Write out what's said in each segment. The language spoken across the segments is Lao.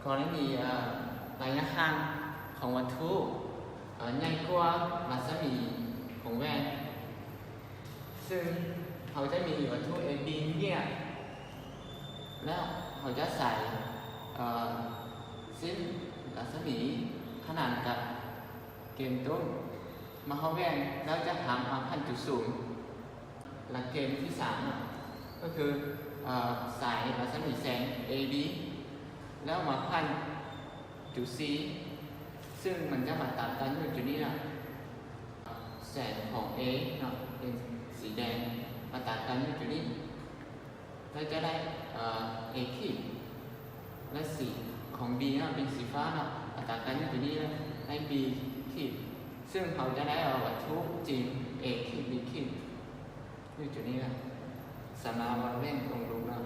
ກໍລະນີເອີ່ ໄລຍະຫ່າງຂອງວັດຖຸເອີ່ ໃຫຍ່ກວ່າລັດສະໝີຂອງແວ່ນ, ຊຶ່ງເຮົາຈະມີວັດຖຸ ເອ ບີ ເຍ ແລ້ວເຮົາຈະໃສ່ເອີ່ ເສັ້ນລັດສະໝີຂະໜານກັບເກນຕົ້ນມາຮອດແວ່ນ ແລ້ວຈະຫາມາຜ່ານຈຸດສູນ. ຫຼັກເກນທີສາມເນາະ ກໍຄືເອີ່ ສາຍລັດສະໝີແສງ ເອ ບີ ແລ້ວມາຜ່ານຈຸດ ຊີ ຊຶ່ງມັນຈະມາຕັດກັນຢູ່ຈຸດນີ້ລະ. ແສງຂອງ ເອ ເນາະ ເປັນສີແດງ ມາຕັດກັນຢູ່ຈຸດນີ້ ແລ້ວຈະໄດ້ເອີ່ ເອ ຂີດ ແລະ ສີຂອງ ບີ ເນາະ ເປັນສີຟ້າເນາະ ມາຕັດກັນຢູ່ຈຸດນີ້ ແລ້ວໄດ້ ບີ ຂີດ ຊຶ່ງເຮົາຈະໄດ້ເອົາວັດຖຸຈິງ ເອ ຂີດ ບີ ຂີດ ຢູ່ຈຸດນີ້ລະ. ສຳລັບວ່າແວ່ນກົງລຸກເນາະ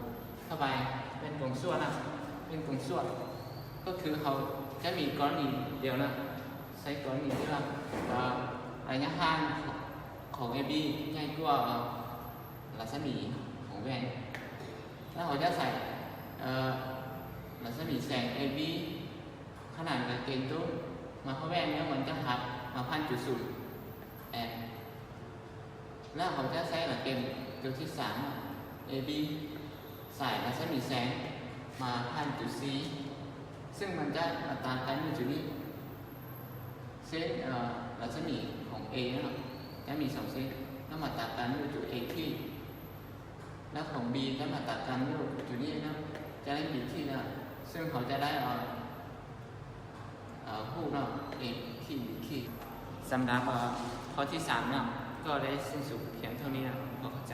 ຕໍ່ໄປແວ່ນກົງສວດນະ ແວ່ນກົງສວດ ກໍຄືເຮົາຈະມີກໍລະນີດຽວນະ ໃຊ້ກໍລະນີທີ່ວ່າເອີ່ ໄລຍະຫ່າງຂອງ ເອ ບີ ໃຫຍ່ກວ່າລັດສະໝີຂອງແວ່ນ ແລ້ວເຮົາຈະໃສ່ເອີ່ ລັດສະໝີແສງ ເອ ບີ ຂະໜານກັບເກນຕົ້ນມາຮອດແວ່ນ ແລ້ວມັນຈະຫັກມາຜ່ານຈຸດສູນ ແອນ ແລ້ວເຮົາຈະໃຊ້ຫຼັກເກນຕົວທີສາມເນາະ ເອ ບີ ສາຍລັດສະໝີແສງມາຜ່ານຈຸດ ຊີ ຊຶ່ງມັນຈະມາຕັດກັນຢູ່ຈຸດນີ້. ເສັ້ນເອີ່ ລັດສະໝີຂອງ ເອ ເນາະ ຈະມີສອງເສັ້ນ ແລ້ວມາຕັດກັນຢູ່ຈຸດ ເອ ຂີດ ແລ້ວຂອງ ບີ ຈະມາຕັດກັນຢູ່ຈຸດນີ້ເນາະ ຈະໄດ້ ບີ ຂີດ ເນາະ ຊຶ່ງເຮົາຈະໄດ້ເອົາ ເອີ່ ຮູບເນາະ ເອ ຂີດ ບີ ຂີດ. ສຳລັບເອີ່ ຂໍ້ທີສາມເນາະ ກໍໄດ້ສິ້ນສຸດພຽງເທົ່ານີ້ເນາະ ຂໍເຂົ້າໃຈ.